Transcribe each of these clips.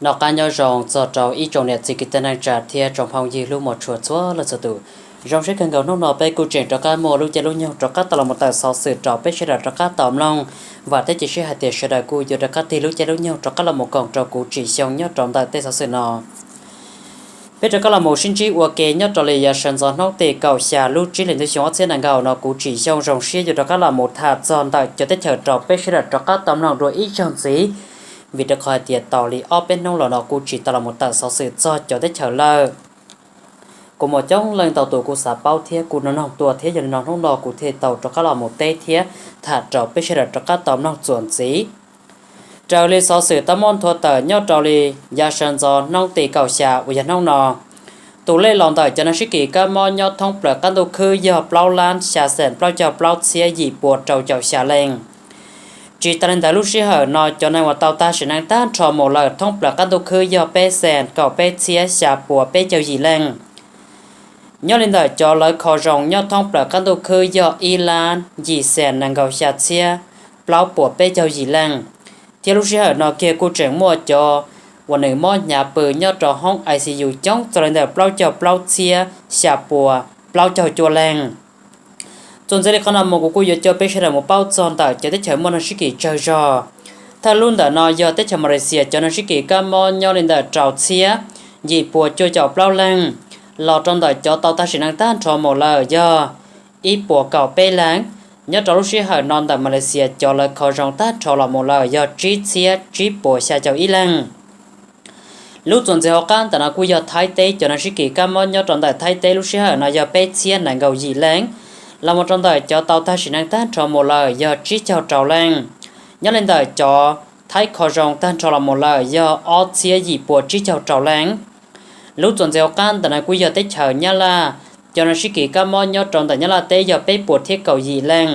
Noj qab nyob zoo txog rau ib tsoom niam txiv kwv tij neej tsa thiab tsoom phooj ywg hlub mos tshua txhua leej txhua tus. Zoo siab kawg nkaus hnub no peb kuj tseem rov qab muaj lub caij lub nyoog rov qab tau los mus tawm xov xwm rau peb sawv daws rov qab tau mloog. Vam thiab cia siab hais tias sawv daws kuj yuav rov qab tig lub caij lub nyoog rov qab los mus koom rau kuv Tsim Xyooj nyob rau ntawm tej xov xwm no. Peb rov qab los mus sib ntsib ua ke nyob rau li yav sawv ntxov hnub tim kaum xya lub tsib hlis ntuj xyoo ob txhiab nees nkaum no kuv Tsim Xyooj zoo siab yuav rov qab los mus tham txog ntawm cov teb chaws rau peb sawv daws rov qab tau mloog dua ib zaug ntxiv, vim rau qhov hais tias tau li ob peb hnub los no kuj tsis tau los mus tawm xov xwm txog cov teb chaws lawm. Kuv muaj coob leej ntau tus kuj xav paub thiab kuj nug noog tuaj thiab yog li no hnub no kuv thiaj tau rov qab los mus teb thiab tham rau peb sawv daws rov qab tau mloog txuas ntxiv. Raws li xov xwm tau muab nthuav tawm nyob rau li yav sawv ntxov hnub tim kaum xya uas yog hnub no, tus lej los ntawm cov neeg sib kis kab mob nyob thoob plaws qab ntuj khwb yog plaub lab xya xees plaub caug plaub txhiab yim pua rau caum xya leej. Tsis tas li ntawd lub sij hawm no cov neeg uas tau tag sim neej tag nrho mus lawm thoob plaws qab ntuj khwb yog peb xees kaum peb txhiab xya pua peb caug yim leej. Nyob li ntawm cov lawv kho zoo nyob thoob plaws qab ntuj khwb yog ib lab yim xees nees nkaum xya txhiab plaub puas peb caug yim leej. Thiab lub sij hawm no kiag kuj tseem muaj cov uas nws mob hnyav pw nyob rau hoob I C U coob txog li ntawm plaub caug plaub txhiab xya pua plaub caug cuaj leej. Txuas ntxiv li qhov no mus kuv kuj yuav coj peb sawv daws mus paub txog ntawm cov teb chaws muaj neeg sib kis tsawg zog. Thawj lub ntawm no yog teb chaws Malaysia cov neeg sib kis kab mob nyob li ntawm rau txhiab yim pua cuaj caum plaub leej, los rau ntawm cov tau tag sim neej tag nrho mus lawm yog ib puas kaum peb leej. Nyob rau lub sij hawm no ntawm Malaysia cov lawv kho zoo tag nrho los mus lawm yog tsib txhiab tsib puas xya caum ib leej. Lub txuas ntxiv hauv qab ntawm no kuj yog Thaib teb cov neeg sib kis kab mob nyob rau ntawm Thaib teb lub sij hawm no yog peb txhiab nees nkaum yim leej, los mus rau ntawm cov tau tag sim neej tag nrho mus lawm yog tsib caug rau leej. Nyob li ntawm cov Thaib kho zoo tag nrho los mus lawm yog ob txhiab yim pua tsib caug rau leej. Lub txuas ntxiv hauv qab ntawm no kuj yog teb chaws Nyab Laj, cov neeg sib kis kab mob nyob rau ntawm Nyab Laj teb yog peb puas thiab kaum yim leej.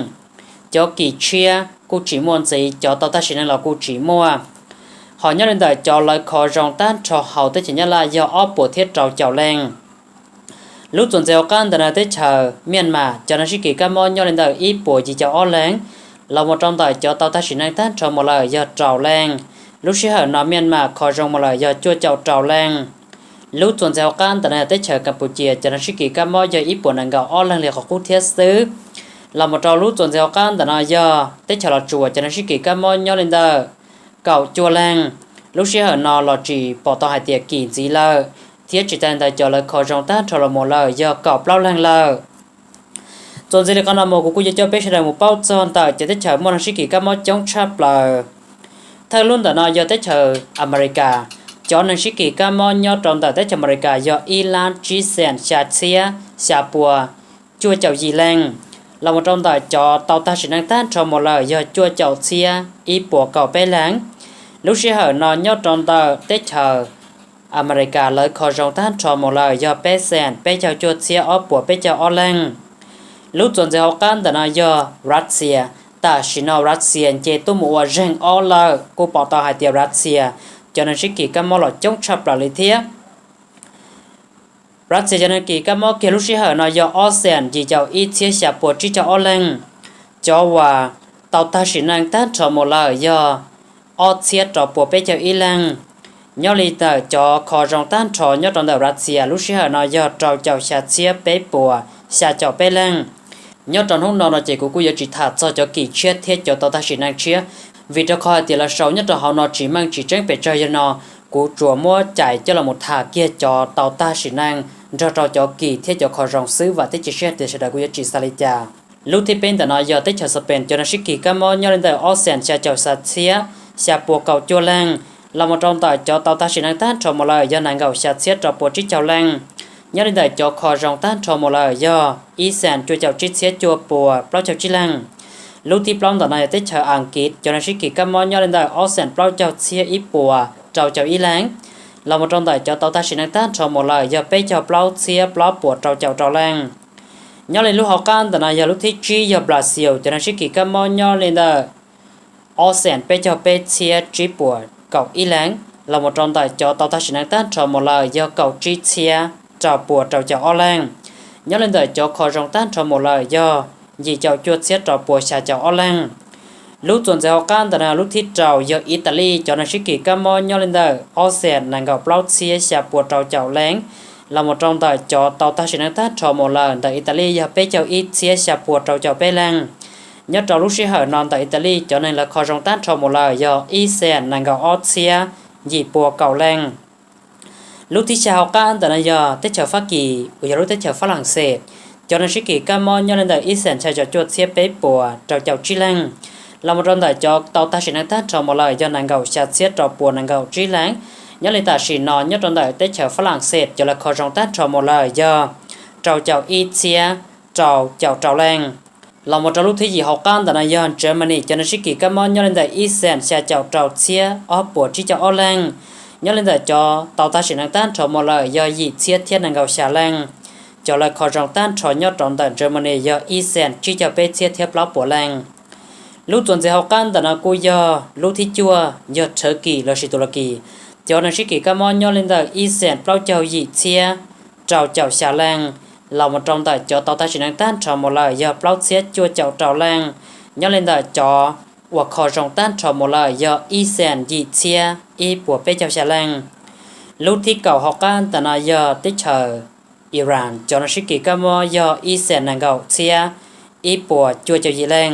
Cov kis tshiab kuj tsis muaj ntxiv, cov tau tag sim neej los kuj tsis muaj. Hos nyob li ntawm cov lawv kho zoo tag nrho hauv teb chaws Nyab Laj yog ob puas thiab rau caum leej. Lub txuas ntxiv hauv qab ntawm no teb chaws Myanmar cov neeg sib kis kab mob nyob li ntawm ib puas yim caum ob leej, los mus rau ntawm cov tau tag sim neej tag nrho mus lawm yog rau leej. Lub sij hawm no Myanmar kho zoo mus lawm yog cuaj caum rau leej. Lub txuas ntxiv hauv qab ntawm no yog teb chaws Kampuchia cov neeg sib kis kab mob yog ib puas nees nkaum ob leej li qhov qub thiab xwb. Los mus rau lub txuas ntxiv hauv qab ntawm no yog teb chaws Los Tsuas cov neeg sib kis kab mob nyob li ntawm kaum cuaj leej. Lub sij hawm no los tsis pom tau hais tias kis ntxiv lawm, thiab tsis tas li ntawd cov lawv kho zoo tag nrho los mus lawm yog kaum plaub leeg lawm. Txuas ntxiv li qhov no mus kuv kuj yuav coj peb sawv daws mus paub txog ntawm cov teb chaws muaj neeg sib kis kab mob coob tshaj plaws. Thawj lub ntawm no yog teb chaws Amelikas, cov neeg sib kis kab mob nyob rau ntawm teb chaws Amelikas yog ib lab tsib xees xya txhiab xya pua cuaj caum yim leej, los mus rau ntawm cov tau tag sim neej tag nrho mus lawm yog cuaj caum txhiab ib puas kaum peb leej. Lub sij hawm no nyob rau ntawm teb chaws Amelikas lawv kho zoo tag nrho mus lawm yog peb xees peb caug cuaj txhiab ob puas peb caug ob leej. Lub txuas ntxiv hauv qab ntawm no yog Russia. Tam sim no Russia nce tuaj mus ua zeeg ob lawm, kuj pom tau hais tias Russia cov neeg sib kis kab mob los coob tshaj plaws li thiab. Russia cov neeg kis kab mob kiag lub sij hawm no yog ob xees yim caum ib txhiab xya pua tsib caug ob leej. Cov uas tau tag sim neej tag nrho mus lawm yog ob txhiab rau puas peb caug ib leej. Nyob li ntawm cov kho zoo tag nrho nyob rau ntawm Russia lub sij hawm no yog rau caum xya txhiab peb puas xya caum peb leej. Nyob rau hnub no no ces kuv kuj yuav tsis tham txog cov kis tshiab thiab cov tau tag sim neej tshiab, vim rau qhov hais tias lawv sau nyob rau hauv no tsis meej tsis tseeb pes tsawg. Yog li no kuv tsuas muab cais coj los mus tham kiag cov tau tag sim neej nrog rau cov kis thiab cov kho zoo xwb, vam thiab cia siab tias sawv daws kuj yuav tsis xav li cas. Lub thib peb ntawm no yog teb chaws Spain cov neeg sib kis kab mob nyob li ntawm ob xees xya caum xya txhiab xya pua kaum cuaj leej, los mus rau ntawm cov tau tag sim neej tag nrho mus lawm yog nees nkaum xya txhiab rau pua tsib caug leej. Nyob li ntawm cov kho zoo tag nrho mus lawm yog ib xees cuaj caum tsib txhiab cuaj pua plaub caug tsib leej. Lub thib plaub ntawm no yog teb chaws Askiv cov neeg sib kis kab mob nyob li ntawm ob xees plaub caug txhiab ib puas rau caum ib leej, los mus rau ntawm cov tau tag sim neej tag nrho mus lawm yog peb caug plaub txhiab plaub puas rau caum rau leej. Nyob li lub hauv qab ntawm no yog lub thib tsib yog Brazil cov neeg sib kis kab mob nyob li ntawm ob xees peb caug peb txhiab tsib puas kaum ib leej, los mus rau ntawm cov tau tag sim neej tag nrho mus lawm yog kaum tsib txhiab rau puas rau caum ob leej. Nyob li ntawm cov kho zoo tag nrho mus lawm yog yim caum cuaj txhiab rau puas xya caum ob leej. Lub txuas ntxiv hauv qab ntawm no lub thib rau yog Italy, cov neeg sib kis kab mob nyob li ntawm ob xees nees nkaum plaub txhiab xya puas rau caum leej, los mus rau ntawm cov tau tag sim neej tag nrho mus lawm ntawm Italy yog peb caug ib txhiab xya puas rau caum peb leej. Nyob rau lub sij hawm no ntawm Italy cov neeg lawv kho zoo tag nrho mus lawm yog ib xees nees nkaum ob txhiab yim puas kaum leej. Lub thib xya hauv qab ntawm no yog teb chaws Fab Kis uas yog lub teb chaws Fab Laj Xes, cov neeg sib kis kab mob nyob li ntawm ib xees xya caum cuaj txhiab peb puas rau caum tsib leej, los mus rau ntawm cov tau tag sim neej tag nrho mus lawm yog nees nkaum xya txhiab rau puas nees nkaum tsib leej. Nyob li tam sim no nyob rau ntawm teb chaws Fab Laj Xes cov lawv kho zoo tag nrho mus lawm yog rau caum ib txhiab rau caum rau leej. Los mus rau lub thib yim hauv qab ntawm no yog Germany, cov neeg sib kis kab mob nyob li ntawm ib xees xya caum rau txhiab ob puas tsib caug ob leej. Nyob li ntawm cov tau tag sim neej tag nrho mus lawm yog yim txhiab thiab nees nkaum xya leej. Cov lawv kho zoo tag nrho nyob rau ntawm Germany yog ib xees tsib caug peb txhiab thiab plaub puas leej. Lub txuas ntxiv hauv qab ntawm no kuj yog lub thib cuaj yog Turkey lossis Tus Las Kis, cov neeg sib kis kab mob nyob li ntawm ib xees plaub caug yim txhiab rau caum xya leej, los mus rau ntawm cov tau tag sim neej tag nrho mus lawm yog plaub txhiab cuaj caum rau leej. Nyob li ntawm cov uas kho zoo tag nrho mus lawm yog ib xees yim txhiab ib puas peb caug xya leej. Lub thib kaum hauv qab ntawm no yog teb chaws Iran, cov neeg sib kis kab mob yog ib xees nees nkaum txhiab ib puas cuaj caum yim leej,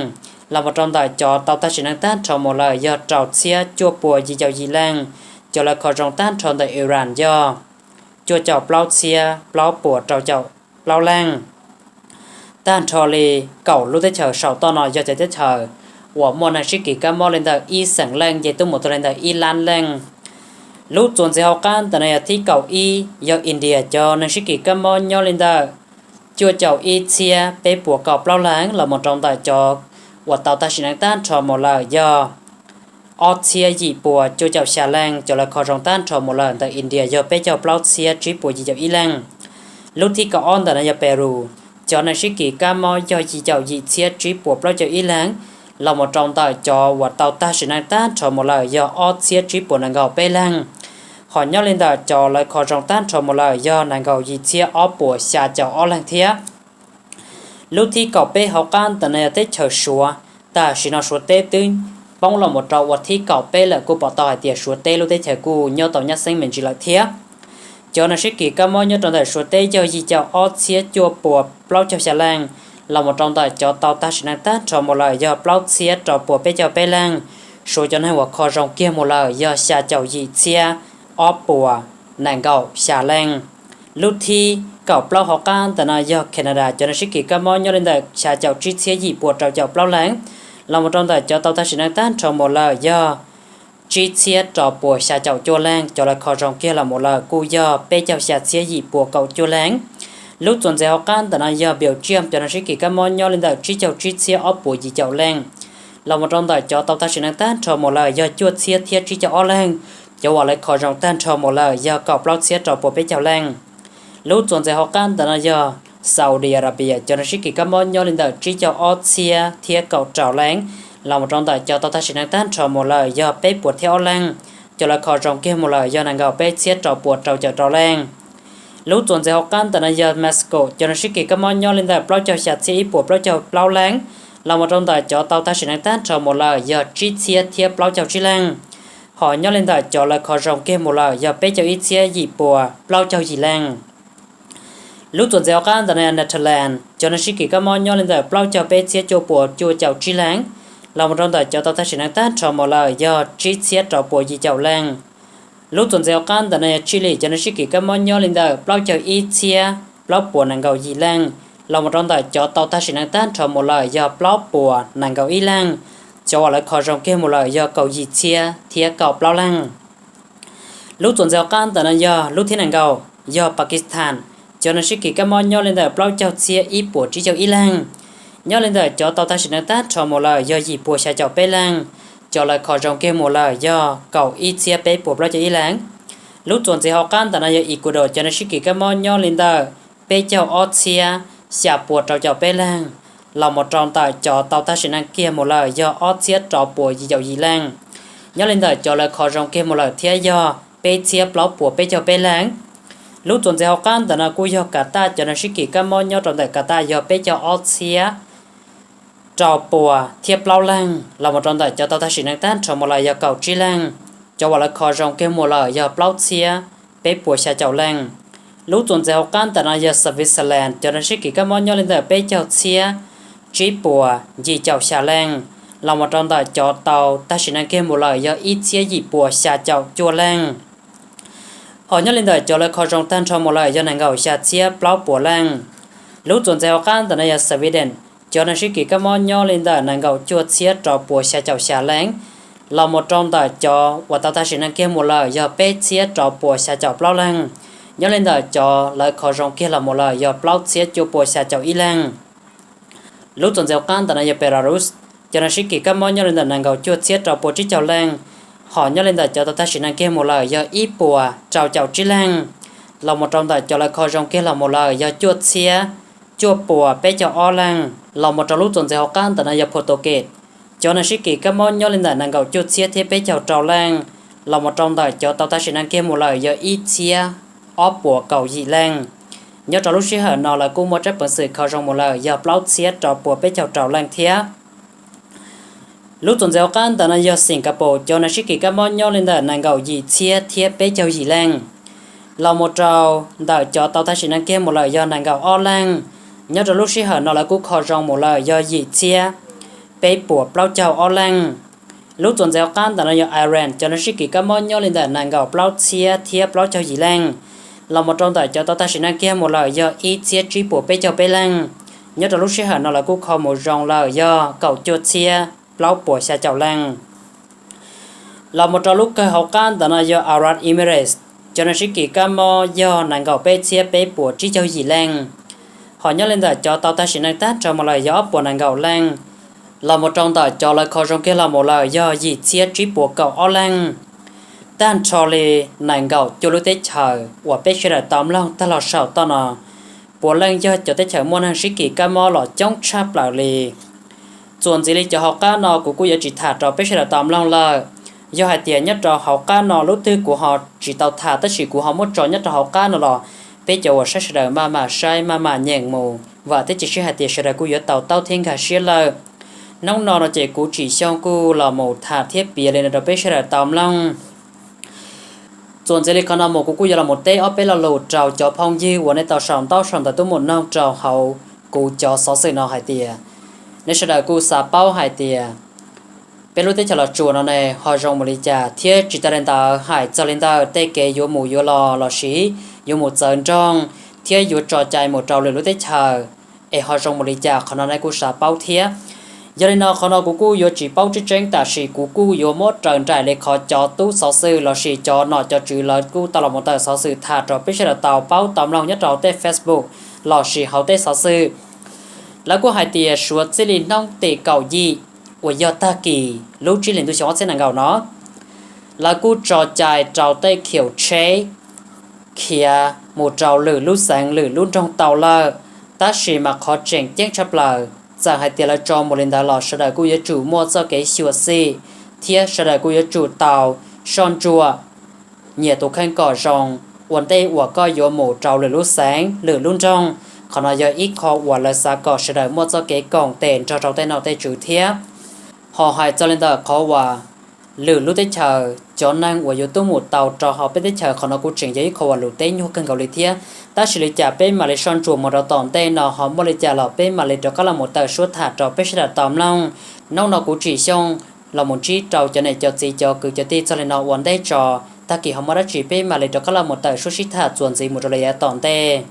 los mus rau ntawm cov tau tag sim neej tag nrho mus lawm yog rau txhiab cuaj puas yim caum yim leej. Cov lawv kho zoo tag nrho ntawm Iran yog cuaj caum plaub txhiab plaub puas rau caum plaub leej. Tag nrho li kaum lub teb chaws saum toj no yog cov teb chaws uas muaj neeg sib kis kab mob li ntawm ib xeem leej ces tuaj mus txog li ntawm ib lab leej. Lub txuas ntxiv hauv qab ntawm no yog thib kaum ib yog India, cov neeg sib kis kab mob nyob li ntawm cuaj caum ib txhiab peb puas kaum plaub leej, los mus rau ntawm cov uas tau tag sim neej tag nrho mus lawm yog ob txhiab yim puas cuaj caum xya leej. Cov lawv kho zoo tag nrho mus lawm ntawm India yog peb caug plaub txhiab tsib puas yim caum ib leej. Lub thib kaum ob ntawm no yog Peru, cov neeg sib kis kab mob yog yim caum yim txhiab tsib puas plaub caug ib leej, los mus rau ntawm cov uas tau tag sim neej tag nrho mus lawm yog ob txhiab tsib puas nees nkaum peb leej. Hos nyob li ntawm cov lawv kho zoo tag nrho mus lawm yog nees nkaum yim txhiab ob puas xya caum ob leej thiab. Lub thib kaum peb hauv qab ntawm no yog teb chaws Suav. Tam sim no Suav teb twb poob los mus rau ua thib kaum peb lawm, kuj pom tau hais tias Suav teb lub teb chaws kuj nyob tau nyab xeeb me ntsis lawm thiab. Cov neeg sib kis kab mob nyob rau ntawm Suav teb yog yim caum ob txhiab cuaj puas plaub caug xya leej, los mus rau ntawm cov tau tag sim neej tag nrho mus lawm yog plaub txhiab rau puas peb caug peb leej. Suav cov neeg uas kho zoo kiag mus lawm yog xya caum yim txhiab ob puas nees nkaum xya leej. Lub thib kaum plaub hauv qab ntawm no yog Canada, cov neeg sib kis kab mob nyob li ntawm xya caum tsib txhiab yim puas rau caum plaub leej, los mus rau ntawm cov tau tag sim neej tag nrho mus lawm yog tsib txhiab rau puas xya caum cuaj leej. Cov lawv kho zoo kiag los mus lawm kuj yog peb caug xya txhiab yim puas kaum cuaj leej. Lub txuas ntxiv hauv qab ntawm no yog Belgium, cov neeg sib kis kab mob nyob li ntawm tsib caug tsib txhiab ob puas yim caum leej, los mus rau ntawm cov tau tag sim neej tag nrho mus lawm yog cuaj txhiab thiab tsib caug ob leej. Cov uas lawv kho zoo tag nrho mus lawm yog kaum plaub txhiab rau puas peb caug leej. Lub txuas ntxiv hauv qab ntawm no yog Saudi Arabia, cov neeg sib kis kab mob nyob li ntawm tsib caug ob txhiab thiab kaum rau leej, los mus rau ntawm cov tau tag sim neej tag nrho mus lawm yog peb puas thiab ob leej. Cov lawv kho zoo kiag mus lawm yog nees nkaum peb txhiab rau puas rau caum rau leej. Lub txuas ntxiv hauv qab ntawm no yog Mexico, cov neeg sib kis kab mob nyob li ntawm plaub caug xya txhiab ib puas plaub caug plaub leej, los mus rau ntawm cov tau tag sim neej tag nrho mus lawm yog tsib txhiab thiab plaub caug tsib leej. Hos nyob li ntawm cov lawv kho zoo kiag mus lawm yog peb caug ib txhiab yim puas plaub caug yim leej. Lub txuas ntxiv hauv qab ntawm no yog Netherlands, cov neeg sib kis kab mob nyob li ntawm plaub caug peb txhiab cuaj puas cuaj caum tsib leej, los mus rau ntawm cov tau tag sim neej tag nrho mus lawm yog tsib txhiab rau puas yim caum leej. Lub txuas ntxiv hauv qab ntawm no yog Chile, cov neeg sib kis kab mob nyob li ntawm plaub caug ib txhiab plaub puas nees nkaum yim leej, los mus rau ntawm cov tau tag sim neej tag nrho mus lawm yog plaub puas nees nkaum ib leej. Cov uas lawv kho zoo kiag mus lawm yog kaum yim txhiab thiab kaum plaub leej. Lub txuas ntxiv hauv qab ntawm no yog lub thib nees nkaum, yog Pakistan, cov neeg sib kis kab mob nyob li ntawm plaub caug txhiab ib puas tsib caug ib leej. Nyob li ntawm cov tau tag sim neej tag nrho mus lawm yog yim puas xya caum peb leej. Cov lawv kho zoo kiag mus lawm yog kaum ib txhiab peb puas plaub caug ib leej. Lub txuas ntxiv hauv qab ntawm no yog Ecuador, cov neeg sib kis kab mob nyob li ntawm peb caug ob txhiab xya puas rau caum peb leej, los mus rau ntawm cov tau tag sim neej kiag mus lawm yog ob txhiab rau puas yim caum yim leej. Nyob li ntawm cov lawv kho zoo kiag mus lawm thiab yog peb txhiab plaub puas peb caug peb leej. Lub txuas ntxiv hauv qab ntawm no kuj yog Qatar, cov neeg sib kis kab mob nyob rau ntawm Qatar yog peb caug ob txhiab rau pua thiab plaub leeg, los mus rau ntawm cov tau tag sim neej tag nrho mus lawm yog kaum tsib leeg. Cov uas lawv kho zoo kiag mus lawm yog plaub txhiab peb puas xya caum leej. Lub txuas ntxiv hauv qab ntawm no yog Switzerland, cov neeg sib kis kab mob nyob li ntawm peb caug txhiab tsib puas yim caum xya leej, los mus rau ntawm cov tau tag sim neej kiag mus lawm yog ib txhiab yim puas xya caum cuaj leej. Hos nyob li ntawm cov lawv kho zoo tag nrho mus lawm yog nees nkaum xya txhiab plaub puas leej. Lub txuas ntxiv hauv qab ntawm no yog Sweden, cov neeg sib kis kab mob nyob li ntawm nees nkaum cuaj txhiab rau puas xya caum xya leej, los mus rau ntawm cov uas tau tag sim neej kiag mus lawm yog peb txhiab rau puas xya caum plaub leej. Nyob li ntawm cov lawv kho zoo kiag los mus lawm yog plaub txhiab cuaj puas xya caum ib leej. Lub txuas ntxiv hauv qab ntawm no yog Belarus, cov neeg sib kis kab mob nyob li ntawm nees nkaum cuaj txhiab rau puas tsib caug leej, hos nyob li ntawm cov tau tag sim neej kiag mus lawm yog ib puas rau caum tsib leej, los mus rau ntawm cov lawv kho zoo kiag los mus lawm yog cuaj txhiab cuaj puas peb caug ob leej. Los mus rau lub txuas ntxiv hauv qab ntawm no yog Portugal, cov neeg sib kis kab mob nyob li ntawm nees nkaum cuaj txhiab thiab peb caug rau leej, los mus rau ntawm cov tau tag sim neej kiag mus lawm yog ib txhiab ob puas kaum yim leej. Nyob rau lub sij hawm no lawv kuj muaj tsab peev xwm kho zoo mus lawm yog plaub txhiab rau puas peb caug rau leej thiab. Lub txuas ntxiv hauv qab ntawm no yog Singapore, cov neeg sib kis kab mob nyob li ntawm nees nkaum yim txhiab thiab peb caug yim leej, los mus rau ntawm cov tau tag sim neej kiag mus lawm yog nees nkaum ob leej. Nyob rau lub sij hawm no lawv kuj kho zoo mus lawm yog yim txhiab peb puas plaub caug ob leej. Lub txuas ntxiv hauv qab ntawm no yog Iran, cov neeg sib kis kab mob nyob li ntawm nees nkaum plaub txhiab thiab plaub caug yim leej, los mus rau ntawm cov tau tag sim neej kiag mus lawm yog ib txhiab tsib puas peb caug peb leej. Nyob rau lub sij hawm no lawv kuj kho mus zoo lawm yog kaum cuaj txhiab plaub puas xya caum leej. Los mus rau lub kawg hauv qab ntawm no yog Arab Emirates, cov neeg sib kis kab mob yog nees nkaum peb txhiab peb puas tsib caug yim leej, hos nyob li ntawm cov tau tag sim neej tag nrho mus lawm yog ob puas nees nkaum leej, los mus rau ntawm cov lawv kho zoo kiag los mus lawm yog yim txhiab tsib puas kaum ob leej. Tag nrho li nees nkaum cuaj lub teb chaws uas peb sawv daws tau mloog tag los saum toj no, puav leej yog cov teb chaws muaj neeg sib kis kab mob los coob tshaj plaws li. Txuas ntxiv li cov hauv qab no kuv kuj yuav tsis tham rau peb sawv daws tau mloog lawm. Yog hais tias nyob rau hauv qab no lub twg kuv ho tsis tau tham tab sis kuv ho muab tso nyob rau hauv qab no los peb cov uas saib sawv daws maj mam saib maj mam nyeem mus vam thiab cia siab hais tias sawv daws kuj yuav tau taub thiab nkag siab lawm. Hnub no no ces kuv Tsim Xyooj kuj los mus tham thiab piav li no rau peb sawv daws tau mloog. Txuas ntxiv li qhov no mus kuv kuj yuav los mus teb ob peb lo lus rau cov phooj ywg uas nej tau sau ntaub sau ntawv tuaj mus noog rau hauv kuv cov xov xwm no hais tias, nej sawv daws kuj xav paub hais tias peb lub teb chaws Los Tsuas no ne ho zoo mus li cas thiab tsis tas li ntawd hais txog li ntawd tej kev yuav mus yuav los lossis yuav mus txawv nroog thiab yuav tso cai mus rau lwm lub teb chaws es ho zoo mus li cas, qhov no nej kuj xav paub thiab. Yog li no qhov no kuv kuj yuav tsis paub tseeb tseeb tab sis kuv kuj yuav muab raws nraim li qhov cov tub xov xwm lossis cov nom cov tswv lawv kuj tau los mus tawm xov xwm tham rau peb sawv daws tau paub tau mloog nyob rau hauv tej Facebook lossis hauv tej xov xwm. Lawv kuj hais tias suav txij li hnub tim kaum yim uas yog tag kis lub tsib hlis ntuj xyoo ob txhiab nees nkaum no, lawv kuj tso cai rau tej khiaum tsheb khiav mus rau lwm lub xeev lwm lub nroog tau lawm, tab sis mas qhov tseem ceeb tshaj plaws txawm hais tias lawv tso mus li ntawd los sawv daws kuj yuav tsum muaj txoj kev xyuam xim thiab sawv daws kuj yuav tsum tau soj ntsuam nyiam tus kheej kom zoo ua ntej uas koj yuav mus rau lwm lub xeev lwm lub nroog. Qhov no yog ib qho uas lawv xav kom sawv daws muaj txoj kev koom tes nrog rau tej nom tej tswv thiab. Ho hais txog li ntawm qhov uas lwm lub teb chaws cov neeg uas yuav tuaj mus tau rau hauv peb teb chaws, qhov no kuj tseem yog ib qho uas lus teb nyuaj kawg nkaus li thiab. Tab sis li cas peb mam li soj ntsuam mus rau tom ntej no ho muaj li cas los peb mam li rov qab los mus tawm suab tham rau peb sawv daws tau mloog. Hnub no kuv Tsim Xyooj los mus ntsib rau cov niam cov txiv cov kwv cov tij txog li no ua ntej tso, tag kis ho muaj dab tsi peb mam li rov qab los mus tawm suab sib tham txuas ntxiv mus rau lawm yav tom ntej.